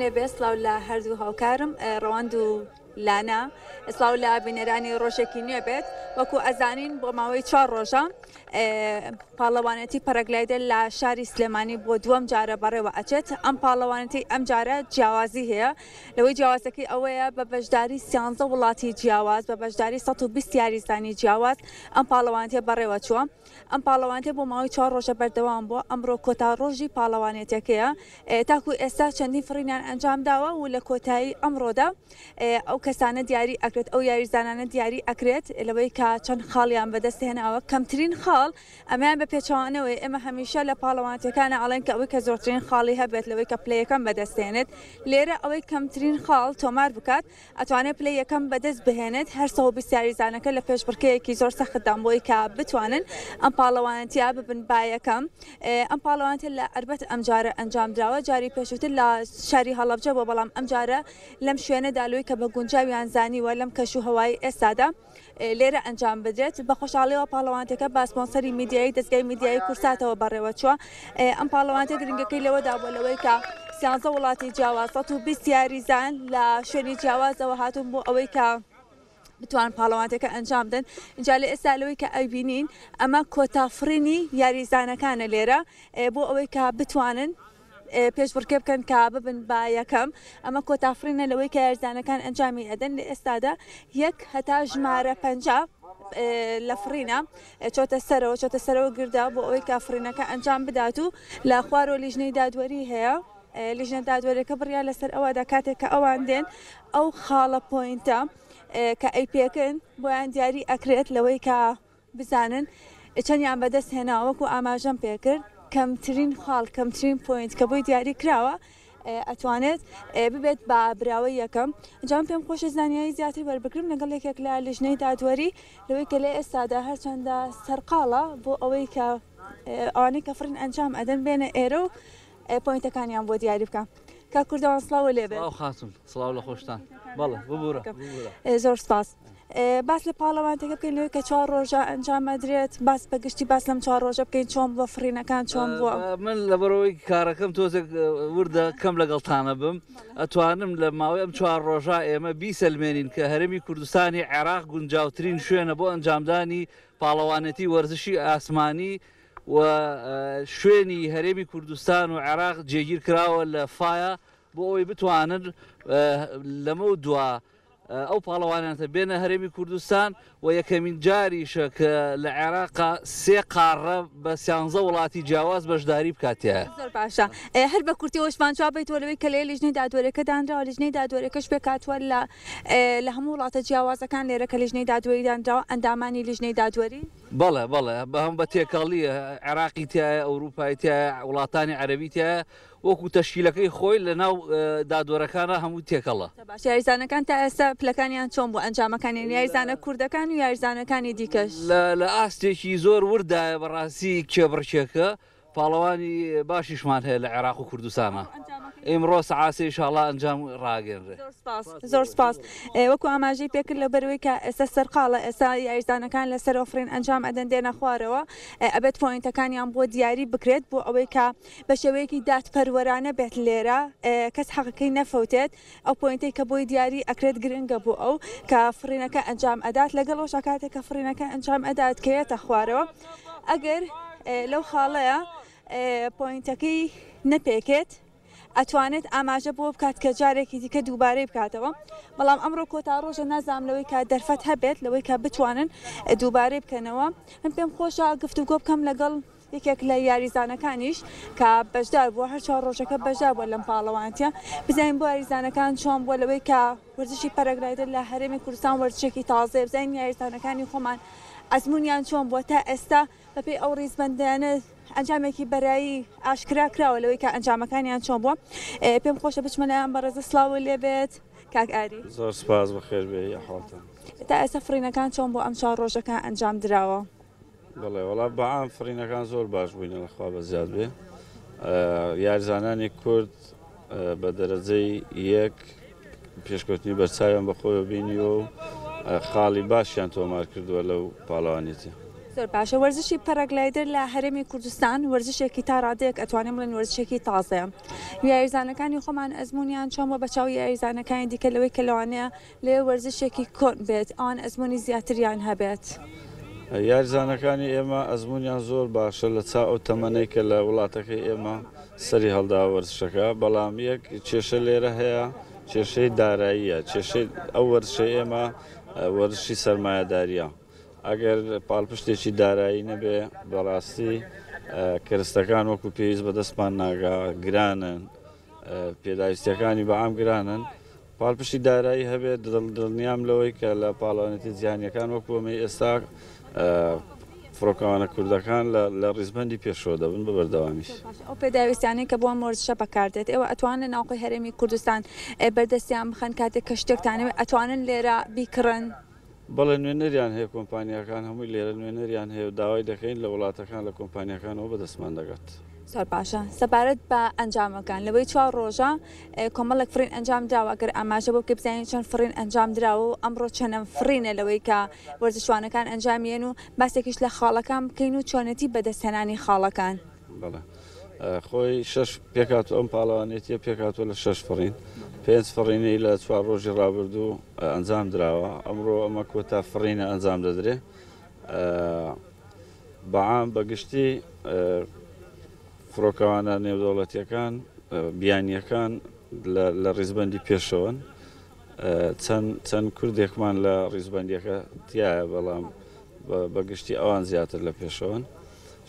لێبێ سڵاو لە هەردوو هاوکارم ڕەوەند و لانا، سڵاو لە بینەرانی ڕۆژێکی نوێ بێت. وەکو ئەزانین بۆ ماوەی چوار ڕۆژە پاڵەوانێتی پەرەگلایدەر لە شاری سلێمانی بۆ دووەم جارە بەڕێوە ئەچێت. ئەم پاڵەوانێتی ئەم جارە جیاوازی هەیە، لەوەی جیاوازەکەی ئەوەیە بە بەشداری 13 وڵاتی جیاواز بە بەشداری 120 یاریزانی جیاواز ئەم پاڵەوانێتیە بەڕێوە چووە. ئەم پاڵەوانێتیە بۆ ماوەی چوار ڕۆژە بەردەوام بووە، ئەمڕۆ کۆتا ڕۆژی پاڵەوانێتیەکەیە. تاکو ئێستا چەندین فڕینیان ئەنجام داوە و لە کۆتایی ئەمڕۆدا ئەو کەسانە دیاری ئەکرێت، ئەو یاریزانانە دیاری ئەکرێت لەوەی کە چەند خاڵیان بەدەست هێناوە. کەمترین خاڵ ئەمەیان بە پێچەوانەوەی ئێمە هەمیشە لە پاڵەوانێتیەکانە ئەڵێن کە ئەوەی کە زۆرترین خاڵی هەبێت لەوەی کە پلە یەکەم بەدەست هێنێت، لێرە ئەوەی کەمترین خاڵ تۆمار بکات ئەتوانێت پلەی یەکەم بەدەست بهێنێت. هەر 120 یاریزانەکە لە پێشبڕکێیەکی زۆر سەختدان بۆی کە بتوانن ئەم پاڵەوانێتیە ببن با یەکەم. ئەم پاڵەوانێتیە لە ئەربەت ئەمجارە ئەنجام دراوە، جاری پێشووتر لە شاری هەڵەبجە بووە، بەڵام ئەمجارە لەم شوێنەدا لەوەی کە بە گونجاویان زانیوە لەم کەش و هەوای ئێستادا لێرە ئەنجام بدرێت. بە خۆشحاڵیەوە پاڵەوانێتەکە بە سپۆنسەری میدیایی دەزگای میدیایی کورساتەوە بەڕێوەچووە. ئەم پاڵەوانێتە گرنگەکەی لەوەدا بووە لەوەی کە 13 وڵاتی جیاواز 120 یاریزان لە شوێنی جیاوازەوە هاتوون بۆ ئەوەی کە بتوان پاڵەوانێتەکە ئەنجام بدەن. اینجا لە ئێستا لەوەی کە ئەیبینین ئەمە کۆتا فڕینی یاریزانەکانە لێرە بۆ ئەوەی کە بتوانن پێشبڕکێ بکەن کە ببن بە یەکەم. ئەمە کۆتا فڕینە لەوەی کە یاریزانەکان ئەنجامی ئەدەن. لە ئێستادا یەک هەتا ژمارە 50 لە فڕینە چۆتە سەرەوە، چۆتە سەرەوە گردە بۆ ئەوەی کە فڕینەکە ئەنجام بدات و لە خوارەوە لیژنەی دادوەری هەیە. لیژنە دادوەرەکە بڕیار لەسەر ئەوەدا کاتێک کە ئەوان دێن ئەو خاڵە پۆینتە کە ئەیپێکن بۆیان دیاری ئەکرێت لەوەی کە بزانن چەندیان بەدەست هێناوە. وەکو ئاماژەم پێکرد کەمترین خاڵ، کەمترین پۆینت کە بۆی دیاری کراوە ئەتوانێت ببێت بە براوەی یەکەم. جام پێم خۆشە زانیاری زیاتر وەربگرم لەگەڵ یەکێک لە لیژنەی دادوەری لەوەی کە لە ئێستادا هەرچەندە سەرقاڵە بۆ ئەوەی کە ئەوانەی کە فڕین ئەنجام ئەدەن بێنە ئێرە و پۆینتەکانیان بۆ دیاری بکە. کاک کوردەوان سڵاو لێ بێت. سڵاو خاتون، سڵاو لە خۆشتان. بەڵێ ببورە ببورە. زۆر سپاس. باس لە پاڵەوانێتەکە بکەین لەوەی کە چوار ڕۆژە ئەنجام ئەدرێت، باس بە گشتی باس لەم چوار ڕۆژە بکەین چۆن بووە، فڕینەکان چۆن بووە؟ من لەبەرەوەی کارەکەم تۆزێک وردە کەم لەگەڵتانە بم، ئەتوانم لە ماوەی ئەم چوار ڕۆژە ئێمە بیسەلمێنین کە هەرێمی کوردستانی عێراق گونجاوترین شوێنە بۆ ئەنجامدانی پاڵەوانێتی وەرزشی ئاسمانی و شوێنی هەرێمی کوردستان و عێراق جێگیر کراوە لە فایا بۆ ئەوەی بتوانن لەمە دوا ئەو پاڵەوانانە بێنە هەرێمی کوردستان و یەکەمین جاریشە کە لە عێراقا سێ قاڕە بە 13 وڵاتی جیاواز بەشداری بکاتیایە. زۆر باشە. هەر بە کورتی ئەوەشمان جواب بیتەوە لەوەی کە لێ لیژنەی دادوەرەکە دانراوە، لیژنەی دادوەرەکەش پێکهاتووە لە لە هەموو وڵاتە جیاوازەکان لێرە کە لیژنەی دادوەری دانراوە، ئەندامانی لیژنەی دادوەری. بەڵێ بەڵێ بە هەم بە تێکەڵی عێراقی تایە، ئەوروپای تایە، وڵاتانی عەرەبی تایە، وەکو تەشکیلەکەی خۆی لە ناو دادوەرەکانە هەموو تێکەڵە. باش یاریزانەکان تا ئێستا پلەکانیان چۆن بوو، ئەنجامەکانیان یاریزانە کوردەکان و یاریزانەکانی دیکەش؟ لە ئاستێکی زۆر وردایە بەڕاستی کێبڕکێکە، پاڵەوانی باشیشمان هەیە لە عێراق و کوردستانە. ئیمڕۆ سەعات سێ ئینشاڵڵا ئەنجام ڕاگەنرێ. زۆر سپاس زۆر سپاس. وەکو ئاماژەی پێکرد لەبەرئەوەی کە ئێستا سەرقاڵە، ئێستا یاریزانەکان لەسەرەوە فڕین ئەنجام ئەدەن دێنە خوارەوە، ئەبێت پۆینتەکانیان بۆ دیاری بکرێت بۆ ئەوەی کە بە شێوەیەکی دادپەروەرانە بێت لێرە کەس حەقەکەی نەفەوتێت. ئەو پۆینتەی کە بۆی دیاری ئەکرێت گرنگە بۆ ئەو کە فڕینەکە ئەنجام ئەدات. لەگەڵ ئەوشا کاتێک کە فڕینەکە ئەنجام ئەدات کە یەتە خوارەوە ئەگەر لەو خاڵەیە پۆینتەکەی نەپێکێت ئەتوانێت ئاماژە بۆ بکات کە جارێکی دیکە دووبارەی بکاتەوە. بەڵام ئەمڕۆ کۆتا ڕۆژە نازانم لەوەی کە دەرفەت هەبێت لەوەی کە بتوانن دووبارەی بکەنەوە. من پێم خۆشە گفتوگۆ بکەم لەگەڵ یەکێک لە یاریزانەکانیش کە بەشدار بووە، هەر چوار ڕۆژەکە بەشدار بووە لەم پاڵەوانێتیە، بزانین بۆ یاریزانەکان چۆن بووە لەوەی کە وەرزشی پەرەگلایدەر لە هەرێمی کوردستان وەرزشێکی تازەیە، بزانین یاریزانەکانی خۆمان ئەزموونیان چۆن بووە تا ئێستا بەپێی ئەو ڕیزبەندیانە ئەنجامێکی بەرایی ئاشکرا کراوە لەوەی کە ئەنجامەکانیان چۆن بووە. پێم خۆشە بچمە لایان بەڕێزە. سڵاو لێبێت کاک ئاری. زۆر سپاس، بەخێر بێی، ئەحواڵتان؟ تا ئێستا فڕینەکان چۆن بۆ ئەم چوار ڕۆژەکە ئەنجام دراوە؟ بەڵێ وەڵا بەعام فڕینەکان زۆر باش بووینە لە خوا بەزیاد بێ. یاریزانانی کورد بە دەرەجەی یەک پێشکەوتنی بەرچاویان بەخۆیەوە بینیوە و خاڵی باشیان تۆمار کردووە لەو پاڵەوانێتیە. زۆر باشە وەرزشی پەرەگلایدەر لە هەرێمی کوردستان وەرزشێکی تا ڕادەیەک ئەتوانین بڵێین وەرزشێکی تازەیە. یاریزانەکانی خۆمان ئەزموونیان چۆن بووە بە چاو یاریزانەکانی دیکە لەوەی کە لەوانەیە لەوێ وەرزشێکی کۆن بێت ئەوان ئەزموونی زیاتریان هەبێت؟ یاریزانەکانی ئێمە ئەزموونیان زۆر باشە لە چاو ئەو تەمەنەی کە لە وڵاتەکەی ئێمە سەری هەڵداوە وەرزشەکە، بەڵام یەک کێشە لێرە هەیە کێشەی داراییە، کێشەی ئەو وەرزشەی ئێمە وەرزشی سەرمایەدارییە. ئەگەر پاڵپشتێکی دارایی نەبێ بەڕاستی کەرستەکان وەکو پێویست بەدەستمان ناگا، گرانن، پێداویستیەکانی بەعام گرانن، پاڵپشتی دارایی هەبێت دڵنیام لەوەی کە لە پاڵەوانێتی جیهانیەکان وەکو ئەمەی ئێستا فڕۆکەوانە کوردەکان لە ڕیزبەندی پێشەوە دەبن بە بەردەوامیش. ئەو پێداویستیانەی کە بۆ ئەم وەرزشە بەکاردێت ئێوە ئەتوانن لە ناوخۆی هەرێمی کوردستان بەردەستیان بخەن کاتێک کە شتێکتان ئەوێت ئەتوانن لێرە بیکڕن؟ بەڵێ نوێنەریان هەیە کۆمپانیاکان هەمووی لێرە نوێنەریان هەیە و داوای دەکەین لە وڵاتەکان لە کۆمپانیاکانەوە بەدەستمان دەگات. زۆر باشە سەبارەت بە ئەنجامەکان لەوەی چوار ڕۆژە کۆمەڵێک فڕین ئەنجام دراوە ئەگەر ئاماژە بۆ بکەی بزانین چەند فڕین ئەنجام دراوە و ئەمڕۆ چەنەم فڕینە لەوەی کە وەرزشوانەکان ئەنجامیێن و باسێکیش لە خاڵەکان بکەین و چۆنێتی بەدەستهێنانی خاڵەکان. بەڵێ خۆی شەش پێکهاتووە ئەم پاڵەوانێتیە پێکهاتووە لە شەش فڕین پێنج فڕینی لە چوار ڕۆژی ڕابردوو ئەنجام دراوە ئەمڕۆ ئەمە کۆتا فڕینە ئەنجام دەدرێ بەعام بەگشتی فڕۆکەوانە نێودەوڵەتیەکان بیانیەکان لە ڕیزبندی پێشەوەن چەند چەند کوردێکمان لە ڕیزبندیەکە تایە بەڵام بەگشتی ئەوان زیاتر لە پێشەوەن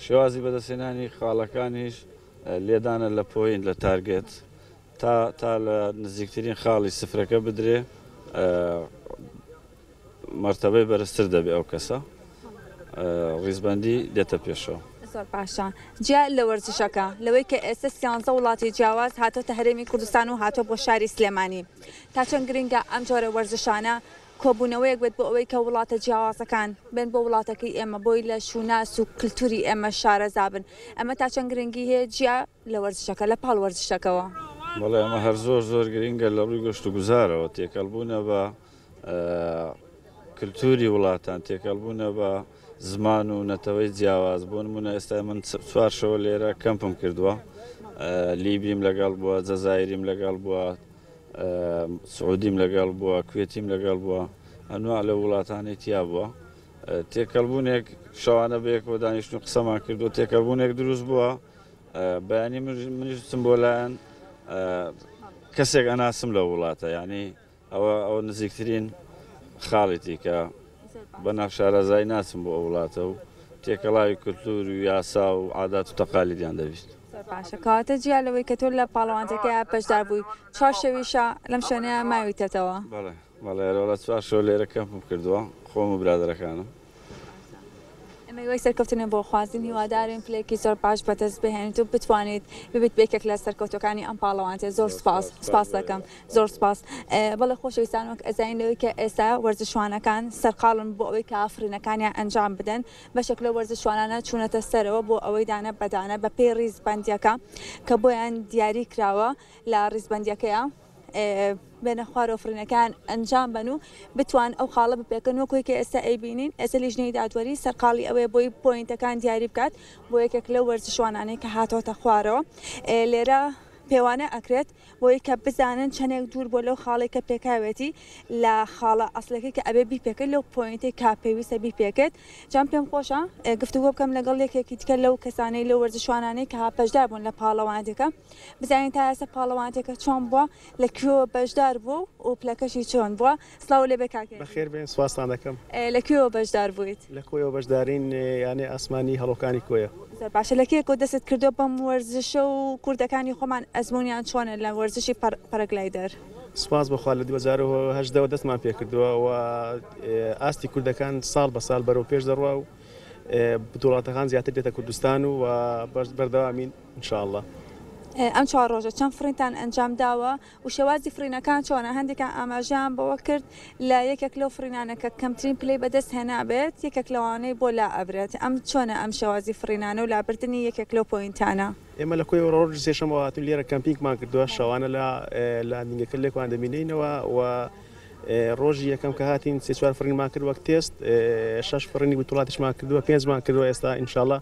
شێوازی بەدەستهێنانی خاڵەکانیش لێدانە لە point لە target تا تا لە نزیکترین خاڵی سفرەکە بدرێ مەرتەبەی بەرزتر دەبێ ئەو کەسە ڕیزبەندی دێتە پێشەوە. زۆر باشە جیا لە وەرزشەکە لەوەی کە ئێستا سیانزە وڵاتی جیاواز هاتۆتە هەرێمی کوردستان و هاتۆ بۆ شاری سلێمانی تا چەند گرنگە ئەم جۆرە وەرزشانە کۆبوونەوەیەک بێت بۆ ئەوەی کە وڵاتە جیاوازەکان بێن بۆ وڵاتەکەی ئێمە بۆی لە شوناس و کلتوری ئێمە شارەزا بن ئەمە تا چەند گرنگی هەیە جیا لە وەرزشەکە لە پاڵ وەرزشەکەوە؟ بەڵێ ئەمە هەر زۆر زۆر گرنگە لە ڕووی گەشت و گوزارەوە تێکەڵبوونە بە کلتوری وڵاتان تێکەڵبوونە بە زمان و نەتەوەی جیاواز بۆ نمونە ئێستا من چوار شەوە لێرە کەمپم کردووە لیبیم لەگەڵ بووە جەزایریم لەگەڵ بووە سعودیم لەگەڵ بووە، کوێتیم لەگەڵ بووە، ئەنواع لەو وڵاتانەی تیا بووە. تێکەڵبوونێک شەوانە بەیەکەوە دانیشتن و قسەمان کردووە، تێکەڵبوونێک دروست بووە. بەیانی منیش بچم بۆ لایەن کەسێک ئەناسم لەو وڵاتە، یعنی ئەوە ئەوە نزیکترین خاڵێتی کە بە ناشارەزایی ناچم بۆ ئەو وڵاتە و تێکەڵاوی کولتوور و یاسا و عادات و تەقالیدیان دەبیت. زۆر باشە کەواتە جیا لەوەی کە تۆ لە پاڵەوانتەکەیا بەشدار بووی چوار شەویشە لەم شوێنەیا ماویتەتەوە؟ بەڵێ بەڵێ ئەرێ وەڵا چوار شەو لێرە کەمپم کردووە خۆم و برادەرەکانم. ئێمە هیوای سەرکەوتنت بۆ خوازین هیوادارین پلەیەکی زۆر باش بەدەست بهێنیت و بتوانیت ببیت بە یەکێک لە سەرکەوتووەکانی ئەم پاڵەوانتیە زۆر سوپاس سوپاس دەکەم زۆر سوپاس بەڵێ خۆشەویستان وەک ئەزانین لەوەی کە ئێستا وەرزشوانەکان سەرقاڵن بۆ ئەوەی کە فڕینەکانیان ئەنجام بدەن بەشێک لەو وەرزشوانانە چوونەتە سەرەوە بۆ ئەوەی دانە بە دانە بە پێی ڕیزبەندیەکە کە بۆیان دیاری کراوە لە ڕیزبەندیەکەیە بێنە خوارەوە فڕینەکان ئەنجام بەن و بتوان ئەو خاڵە بپێکن وەکوی کە ئێستا ئەیبینین ئێستا لیژنەی دادوەری سەرقاڵی ئەوەیە بۆی پۆینتەکان دیاری بکات بۆ یەکێک لەو وەرزشوانانەی کە هاتۆتە خوارەوە لێرە پێوانە ئەکرێت بۆی کە بزانن چەندێک دوور بۆ لەو خاڵێک کە پێکاوێتی لە خاڵە ئەسلەکەی کە ئەبێ بیپێکێت لەو point ەی کە پێویستە بیپێکێت جام پێم خۆشە گفتوگۆ بکەم لەگەڵ یەکێکی دیکە لەو کەسانەی لەو وەرزشوانانەی کە بەشدار بوون لە پاڵەوانێتەکە بزانین تا ئێستا پاڵەوانێتەکە چۆن بووە لە کوێوە بەشدار بووە و پلەکەشی چۆن بووە سڵاو لێ بێ کاک هێمن. بەخێر بێن سوپاستان دەکەم. لە کوێوە بەشدار بوویت؟ لە کۆیەوە بەشدارین یانەی ئاسمانی هەڵۆکانی کۆیە. زۆر باشە لە کەیەکەوە دەستت کردووە بەم وەرزشە و کوردەکانی خۆمان ئەزموونیان چۆنە لە وەرزشی پەرەگلایدەر؟ سوپاس بۆ خوا لە 2018 وە دەستمان پێکردووە و ئاستی کوردەکان ساڵ بە ساڵ بەرەو پێش دەڕوا و بتوڵاتەکان زیاتر دێتە کوردستان و بەردەوامین ان شاء اللە. ئەم چوار ڕۆژە چەند فڕینتان ئەنجام داوە و شێوازی فڕینەکان چۆنە؟ هەندێکان ئاماژەیان بەوە کرد لە یەکێک لەو فڕینانە کە کەمترین پلەی بەدەست هێنابێت یەکێک لەوانەی بۆ لائەبرێت ئەم چۆنە ئەم شێوازی فڕینانە و لابردنی یەکێک لەو point انە؟ ئێمە لە کۆیەوە ڕۆژی سێشەممەوە هاتوین لێرە camping مان کردووە شەوانە لە landing ەکە لێکمان دەمینینەوە و ڕۆژی یەکەم کە هاتین سێ چوار فڕینمان کرد وەک تێست، شەش فڕینی بتوڵاتیشمان کردووە، پێنجمان کردووە، ئێستا ئینشاڵڵا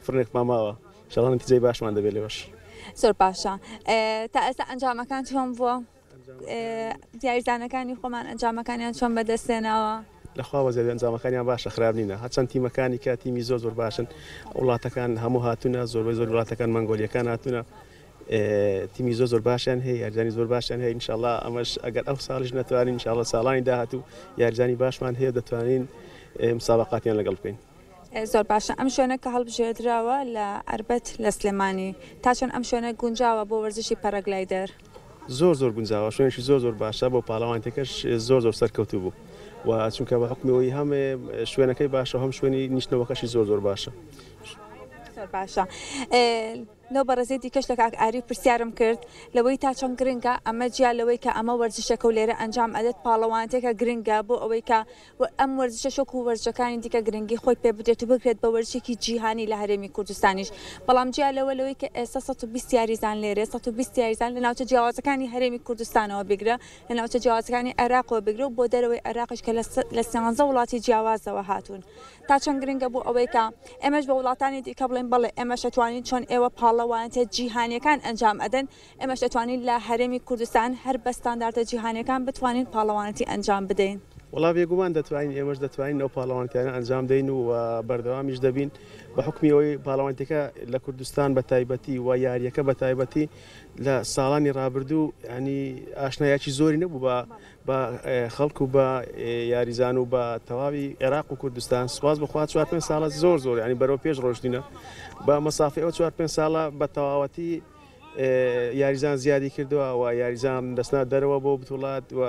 فڕینێکمان ماوە، ئینشاڵڵا نەتیجەی باشمان دەبێت لەوەش. زۆر باشە. تا ئێستا ئەنجامەکان چۆن بووە؟ یاریزانەکانی خۆمان ئەنجامەکانیان چۆن بەدەستهێناوە؟ لە خواوە زیاد ئەنجامەکانیان باشە خراپ نینە هەرچەند تیمەکانی کە تیمی زۆر زۆر باشن وڵاتەکان هەموو هاتوونە زۆربەی زۆر وڵاتەکان مەنگۆلیەکان هاتوونە تیمی زۆر زۆر باشیان هەیە یاریزانی زۆر باشیان هەیە ئینشاءاللە ئەمەش ئەگەر ئەو ساڵیش نەتوانین ئینشاءاللە ساڵانی داهاتوو یاریزانی باشمان هەیە دەتوانین مسابقاتیان لەگەڵ بکەین. زۆر باشە ئەم شوێنە کە هەڵبژێردراوە لە ئەربەت لە سلێمانی تا چەند ئەم شوێنە گونجاوە بۆ وەرزشی پەرەگلایدەر؟ زۆر زۆر گونجاوە شوێنێکی زۆر زۆر باشە بۆ پاڵەوانێتیەکەش زۆر زۆر سەرکەوتوو بوو و چونکە بە حوکمی ئەوەی هەم شوێنەکەی باشە هەم شوێنی نیشتنەوەکەشی زۆر زۆر باشە. زۆر باشە. لەو بەڕێزەی دیکەش لە کاک ئاری پرسیارم کرد لەوەی تا چەند گرنگە ئەمە جیا لەوەی کە ئەمە وەرزشێکە و لێرە ئەنجام ئەدێت پاڵەوانێتێکە گرنگە بۆ ئەوەی کە ئەم وەرزشەش وەکو وەرزشەکانی دیکە گرنگی خۆی پێ بدرێت و بکرێت بە وەرزشێکی جیهانی لە هەرێمی کوردستانیش بەڵام جیا لەوە لەوەی کە ئێستا 120 یاریزان لێرە 120 یاریزان لە ناوچە جیاوازەکانی هەرێمی کوردستانەوە بگرە لە ناوچە جیاوازەکانی عێراقەوە بگرە و بۆ دەرەوەی عێراقیش کە لە 13 وڵاتی جیاوازەوە هاتوون تا چەند گرنگە بۆ ئەوەی کە ئێمەش بە وڵاتانی دیکە بڵێین بەڵێ ئێمەش ئەتوانین چۆن ئێوە پاڵەوانێتیە جیهانیەکان ئەنجام ئەدەن ئێمەش ئەتوانین لە هەرێمی کوردستان هەر بە ستانداردە جیهانیەکان بتوانین پاڵەوانێتی ئەنجام بدەین. وەڵا بێگومان دەتوانین ئێمەش دەتوانین ئەو پاڵەوانێتیانە ئەنجام دەین و بەردەوامیش دەبین بە حوکمی ئەوەی پاڵەوانێتیەکە لە کوردستان بە تایبەتی و یاریەکە بە تایبەتی لە ساڵانی ڕابردوو ینی ئاشنایەکی زۆری نەبوو بە بە خەڵک و بە یاریزان و بە تەواوی عێراق و کوردستان سوپاس بخوا چوار پێنج ساڵە زۆر زۆر ینی بەرەو پێش ڕۆشتینە بە مەسافی ئەو چوار پێنج ساڵە بە تەواوەتی یاریزان زیادی کردووە و یاریزان دەستنا دەرەوە بۆ بتوڵات و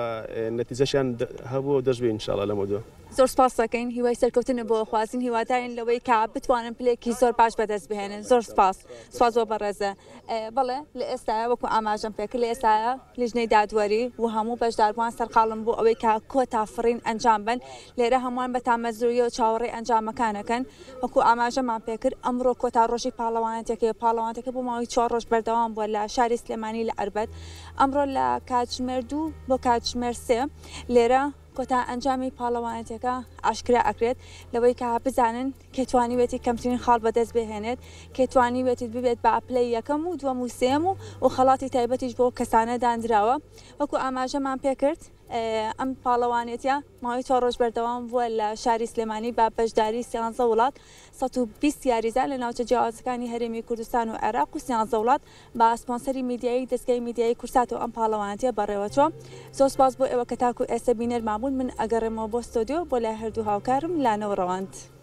نەتیجەشیان هەبوو و دەشبێ ئینشاڵا لەمە دووە. زۆر سپاس دەکەین هیوای سەرکەوتنت بۆ ئەخوازین هیوادارین لەوەی کە بتوانن پلەیەکی زۆر باش بەدەست بهێنن زۆر سپاس سپاس بۆ بەڕێزە بەڵێ لە ئێستایا وەکو ئاماژەم پێکرد لە ئێستایا لیژنەی دادوەری و هەموو بەشداربووان سەرقاڵن بۆ ئەوەی کە کۆتا فڕین ئەنجام بەن لێرە هەمووان بە تامەزرۆییەوە چاوەڕێی ئەنجامەکانەکەن وەکو ئاماژەمان پێکرد ئەمڕۆ کۆتا ڕۆژی پاڵەوانێتیەکەیە، پاڵەوانێتیەکە بۆ ماوەی چوار ڕۆژ بەردەوام بووە لە شاری سلێمانی لە ئەربەت، ئەمڕۆ لە کاتژمێر دوو بۆ کاتژمێر سێ لێرە کۆتا ئەنجامی پاڵەوانێتیەکە ئاشکرا ئەکرێت لەوەی کە بزانن کێ توانیوێتی کەمترین خاڵ بەدەست بهێنێت، کێ توانیوێتی ببێت بە پلەی یەکەم و دووەم و سێیەم و و خەڵاتی تایبەتیش بۆ کەسانە داندراوە وەکو ئاماژەمان پێکرد. ئەم پاڵەوانێتیە ماوەی چوار ڕۆژ بەردەوام بووە لە شاری سلێمانی بە بەشداری سیانزە وڵات 120 یاریزان لە ناوچە جیاوازەکانی هەرێمی کوردستان و عێراق و سیانزە وڵات بە سپۆنسەری میدیایی دەزگای میدیایی کوردساتەوە ئەم پاڵەوانێتیە بەڕێوەچووە. زۆر سوپاس بۆ ئێوە کە تاکو ئێستا بینەرمان بوون من ئەگەڕێمەوە بۆ ستۆدیۆ بۆ لای هەردوو هاوکارم لانە و ڕەوەند.